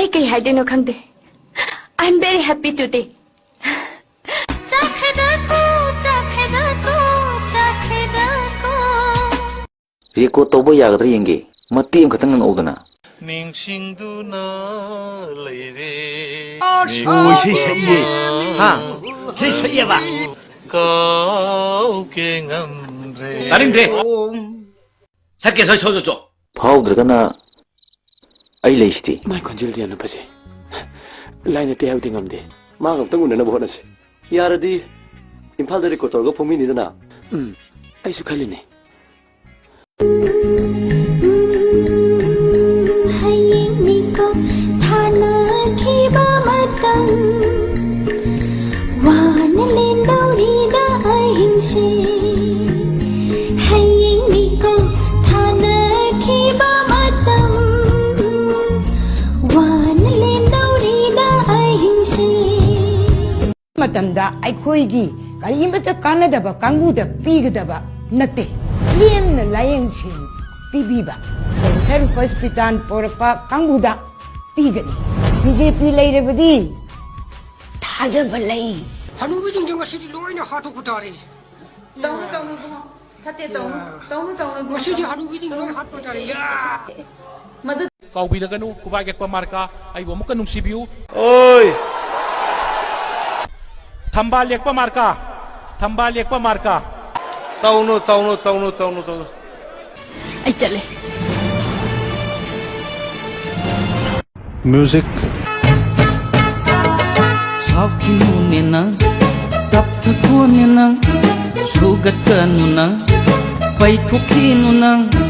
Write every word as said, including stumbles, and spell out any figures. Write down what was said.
ꯑꯩ ꯀꯩ ꯍꯥꯏꯗꯣꯏꯅꯣ ꯈꯪꯗꯦ꯫ I am very happy today. ꯆꯠꯈ꯭ꯔꯦꯗꯀꯣ, ꯆꯠꯈ꯭ꯔꯦꯗꯀꯣ, ꯆꯠꯈ꯭ꯔꯦꯗꯀꯣ꯫ Record ꯇꯧꯕ ꯌꯥꯒꯗ꯭ꯔꯥ ꯌꯦꯡꯒꯦ꯫ ꯃꯇꯦꯛ ꯑꯃꯈꯛꯇꯪ ꯉꯪꯉꯛꯎꯗꯅ꯫ ꯅꯤꯡꯁꯤꯡꯗꯨꯅ ꯂꯩꯔꯦ꯫ ꯑꯣ, ꯏꯁꯩ ꯁꯛꯏꯌꯦ꯫ ꯍꯥ? ꯏꯁꯩ ꯁꯛꯏꯌꯦꯕ? ꯀꯥꯎꯒꯦ ꯉꯝꯗ꯭ꯔꯦ꯫ ꯇꯥꯅꯤꯡꯗ꯭ꯔꯦ꯫ ꯁꯛꯀꯦ ꯁꯛ ꯁꯛ ꯁꯛ ꯁꯛ꯫ ꯐꯥꯎꯗ꯭ꯔꯒꯅ ꯑꯩ ꯂꯩꯁꯤꯗꯤ꯫ ꯃꯥꯏ ꯈꯣꯟꯖꯦꯜꯗꯤ ꯌꯥꯝꯅ ꯐꯖꯩ꯫ ꯂꯥꯏ ꯅꯠꯇꯦ ꯍꯥꯏꯕꯗꯤ ꯉꯝꯗꯦ꯫ ꯃꯥ ꯑꯃꯨꯛꯇꯪ ꯎꯅꯅꯕ ꯍꯣꯠꯅꯁꯤ꯫ ꯌꯥꯔꯗꯤ ꯏꯝꯐꯥꯜꯗ record ꯇꯧꯔꯒ ꯐꯣꯡꯃꯤꯟꯅꯤꯗꯅ꯫ ꯎꯝ, ꯑꯩꯁꯨ ꯈꯜꯂꯤꯅꯦ꯫ ꯍꯌꯦꯡꯅꯤꯀꯣ ꯊꯥꯅꯈꯤꯕ ꯃꯇꯝ, ꯋꯥꯅ ꯂꯦꯟꯗꯧꯔꯤꯗ ꯑꯍꯤꯡꯁꯦ꯫ ꯍꯌꯦꯡꯅꯤꯀꯣ ꯊꯥꯅꯈꯤꯕ ꯃꯇꯝ, ꯋꯥꯅ ꯂꯦꯟꯗꯧꯔꯤꯗ ꯑꯍꯤꯡꯁꯦ꯫ ꯃꯇꯝꯗ ꯑꯩꯈꯣꯏꯒꯤ ꯀꯔꯤꯃꯠꯇ ꯀꯥꯟꯅꯗꯕ ꯀꯥꯡꯕꯨꯗ ꯄꯤꯒꯗꯕ ꯅꯠꯇꯦ꯫ ꯂꯦꯝꯅ ꯂꯥꯌꯦꯡꯁꯪ ꯄꯤꯕꯤꯕ, cancer hospital ꯄꯣꯔꯛꯄ ꯀꯥꯡꯕꯨꯗ ꯄꯤꯒꯅꯤ꯫ ꯕꯤ ꯖꯦ ꯄꯤ ꯂꯩꯔꯕꯗꯤ ꯊꯥꯖꯕ ꯂꯩ꯫ ꯍꯅꯨꯕꯁꯤꯡꯁꯦ ꯉꯁꯤꯗꯤ ꯂꯣꯏꯅ ꯍꯥꯠꯇꯣꯛꯄ ꯇꯥꯔꯦ꯫ ꯇꯧꯅꯨ, ꯇꯧꯅꯨ, ꯏꯕꯨꯡꯉꯣ꯫ ꯐꯠꯇꯦ, ꯇꯧꯅꯨ, ꯇꯧꯅꯨ, ꯇꯧꯅꯨ, ꯏꯕꯨꯡꯉꯣ꯫ ꯉꯁꯤꯗꯤ ꯍꯅꯨꯕꯤꯁꯤꯡ ꯂꯣꯏ ꯍꯥꯠꯄ ꯇꯥꯔꯦ꯫ ꯌꯥ! ꯃꯗꯨ ꯀꯥꯎꯕꯤꯔꯒꯅꯨ, ꯈꯨꯕꯥꯛ ꯌꯦꯛꯄ ꯃꯥꯔꯀꯥ, ꯑꯩꯕꯨ ꯑꯃꯨꯛꯀ ꯅꯨꯡꯁꯤꯕꯤꯌꯨ꯫ ꯑꯣꯏ! ꯊꯝꯕꯥꯜ ꯌꯦꯛꯄ ꯃꯥꯔꯀꯥ, ꯊꯝꯕꯥꯜ ꯌꯦꯛꯄ ꯃꯥꯔꯀꯥ꯫ ꯇꯧꯅꯨ, ꯇꯧꯅꯨ, ꯇꯧꯅꯨ, ꯇꯧꯅꯨ, ꯇꯧꯅꯨ꯫ ꯑꯩ ꯆꯠꯂꯦ꯫ Music. ꯁꯥꯎꯈꯤꯅꯨꯅꯦ ꯅꯪ, ꯇꯞꯊꯈꯣꯅꯦ ꯅꯪ, ꯁꯨꯒꯠꯀꯅꯨ ꯅꯪ, ꯄꯩꯊꯣꯛꯈꯤꯅꯨ ꯅꯪ꯫